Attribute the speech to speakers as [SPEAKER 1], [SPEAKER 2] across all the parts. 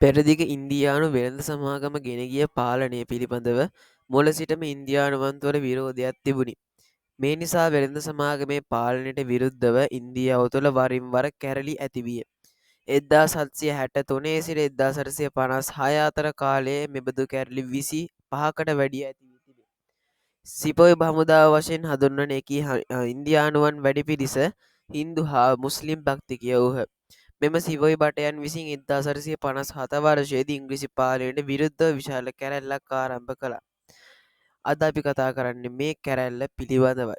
[SPEAKER 1] පෙරදිග ඉන්දියානු වෙළඳ සමාගම ගෙන ගිය පාලනය පිළිබඳව මුල සිටම ඉන්දියානුවන් තුළ විරෝධයක් තිබුණි. මේ නිසා වෙළඳ සමාගමේ පාලනයට විරුද්ධව ඉන්දියාව තුළ වරින් වර කැරලි ඇතිවිය. 1763 සිට 1856 අතර කාලයේ මෙබඳු කැරලි 25කට වැඩිය ඇති වී තිබේ. සිපොයි හමුදාව වශයෙන් හඳුන්වන එකී ඉන්දියානුවන් වැඩි පිරිස හින්දු හා මුස්ලිම් භක්තිකයෝ වූහ. මෙම සිපොයි භටයන් විසින් 1857 වර්ෂයේදී ඉංග්‍රීසි පාලනයට විරුද්ධව විශාල කැරැල්ලක් ආරම්භ කළා. අද අපි කතා කරන්නේ මේ කැරැල්ල පිළිබඳවයි.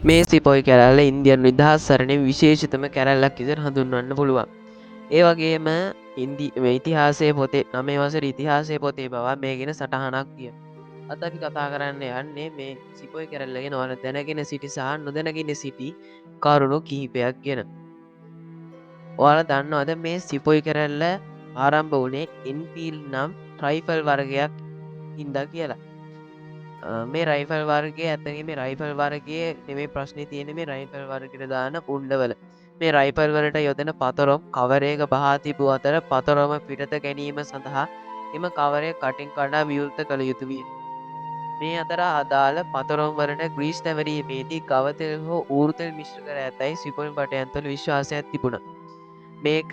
[SPEAKER 1] මේ සිපොයි කැරැල්ල ඉන්දියන් නිදහස් සරණේ විශේෂිතම කැරැල්ලක් විදිහට හඳුන්වන්න පුළුවන්. ඒ වගේම මේ ඉතිහාසයේ පොතේ 9 වසර ඉතිහාසයේ පොතේ පවා මේ ගැන සටහනක් තියෙනවා. අද අපි කතා කරන්න යන්නේ මේ සිපොයි කැරැල්ල ගැන ඔයාලා දැනගෙන සිටි සහ නොදැනගෙන සිටි කරුණු කිහිපයක් ගැන. ඔයාලා දන්නවද මේ සිපොයි කැරැල්ල ආරම්භ වුණේ එන්ෆීල්ඩ් නම් රයිෆල් වර්ගයක් හින්දා කියලා? මේ රයිෆල් වර්ගයේ ඇත්තටම මේ රයිෆල් වර්ගයේ නෙමෙයි ප්‍රශ්නේ තියෙන්නේ, මේ රයිෆල් වර්ගයට දාන උණ්ඩවල. මේ රයිෆල් වලට යොදන පතරොම් කවරයක බහා තිබූ අතර පතරොම පිටත ගැනීම සඳහා එම කවරය කටින් කඩා විවෘත කළ යුතු විය. මේ අතර අදාළ පතරොම් වලට ග්‍රීස් තැවරීමේදී ගවතෙල් හෝ ඌරු තෙල් මිශ්‍ර කර ඇතැයි සිපොයි භටයන් තුළ විශ්වාසයක් තිබුණා. මේක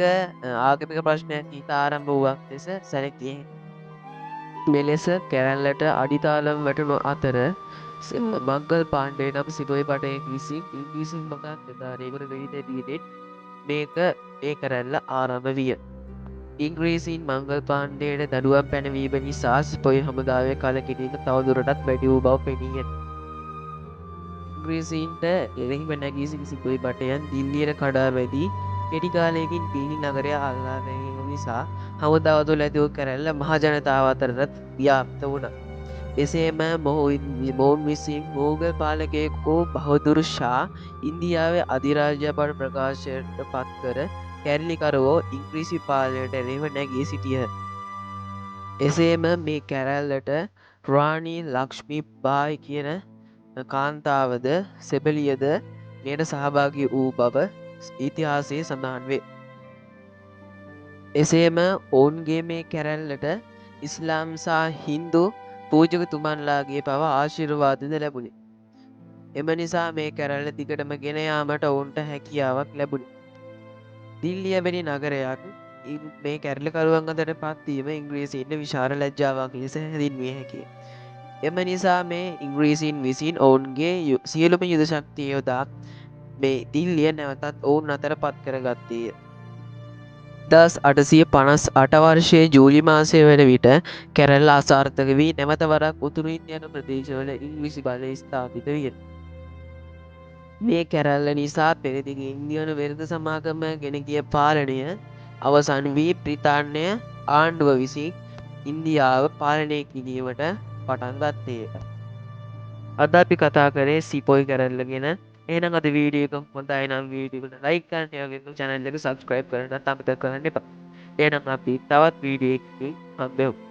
[SPEAKER 1] ආගමික ප්‍රශ්නයක් හින්දා ආරම්භ වූවක් ලෙස සැලකිය හැකිය. මෙලෙස කැරැල්ලට අඩිතාලම් වැටුණු අතර මංගල් පාණ්ඩේ නම් සිපොයි භටයෙක් විසින් ඉංග්‍රීසි මගක් නිලධාරියෙකුට වෙඩි තැබීමෙන් මේ කැරැල්ල ආරම්භ විය. ඉංග්‍රීසීන් මංගල් පාණ්ඩේට දඩුවම් පැනවීම නිසා සිපොයි හමුදාවේ කලකිරීම තවදුරටත් වැඩි වූ බව පෙනී ඇත. ඉංග්‍රීසීන්ට එරෙහිව නැගී සිටි සිපොයි භටයන් දිල්ලියට කඩා වැදී කෙටි කාලයකින් දිල්ලි නගරය අල්ලා ගැනීම නිසා හමුදාව තුළ ඇති වූ කැරැල්ල මහ ජනතාව අතරටත් ව්‍යාප්ත වුණා. එසේම මොවුන් විසින් මෝගල් පාලකයෙකු බහදුර් ෂා ඉන්දියාවේ අධිරාජ්‍ය බවට ප්‍රකාශයට පත්කර කැරලිකරුවෝ ඉංග්‍රීසි පාලනයට එරෙහිව නැගී සිටියහ. එසේම මේ කැරැල්ලට රාණි ලක්ෂ්මී බායි කියන කාන්තාවද සෙබළියද මෙයට සහභාගී වූ බව ඉතිහාසයේ සඳහන් වේ. එසේම ඔවුන්ගේ මේ කැරැල්ලට ඉස්ලාම් සහ හින්දු පූජකතුමන්ලාගේ පවා ආශිර්වාදද ලැබුණි. එම නිසා මේ කැරැල්ල දිගටම ගෙන යාමට ඔවුන්ට හැකියාවක් ලැබුණි. දිල්ලිය වැනි නගරයක් මේ කැරලිකරුවන් අතර පත්වීම ඉංග්‍රීසීන්ට විශාල ලැජ්ජාවක් ලෙස හැඳින්විය හැකිය. එම නිසා මේ ඉංග්‍රීසීන් විසින් ඔවුන්ගේ සියලුම යුද ශක්තිය යොදා මේ දිල්ලිය නැවතත් ඔවුන් අතර පත් කරගත්තේය. 1858 වර්ෂයේ ජූලි මාසය වන විට කැරැල්ල අසාර්ථක වී නැවත වරක් උතුරු ඉන්දියානු ප්‍රදේශවල ඉංග්‍රීසි බලය ස්ථාපිත විය. මේ කැරැල්ල නිසා පෙරදිග ඉන්දියානු වෙළඳ සමාගම ගෙන ගිය පාලනය අවසන් වී බ්‍රිතාන්‍ය ආණ්ඩුව විසින් ඉන්දියාව පාලනය කිරීමට පටන් ගත්තේය. අද අපි කතා කරේ සිපොයි කැරැල්ල ගැන. එහෙනම් අද වීඩියෝ එක හොඳයි නම් වීඩියෝ එකට ලයික් කරන්න, ඒ වගේම චැනල් එක සබ්ස්ක්‍රයිබ් කරන්නත් අමතක කරන්න එපා. එහෙනම් අපි තවත් වීඩියෝ එකකින් හම්බෙමු.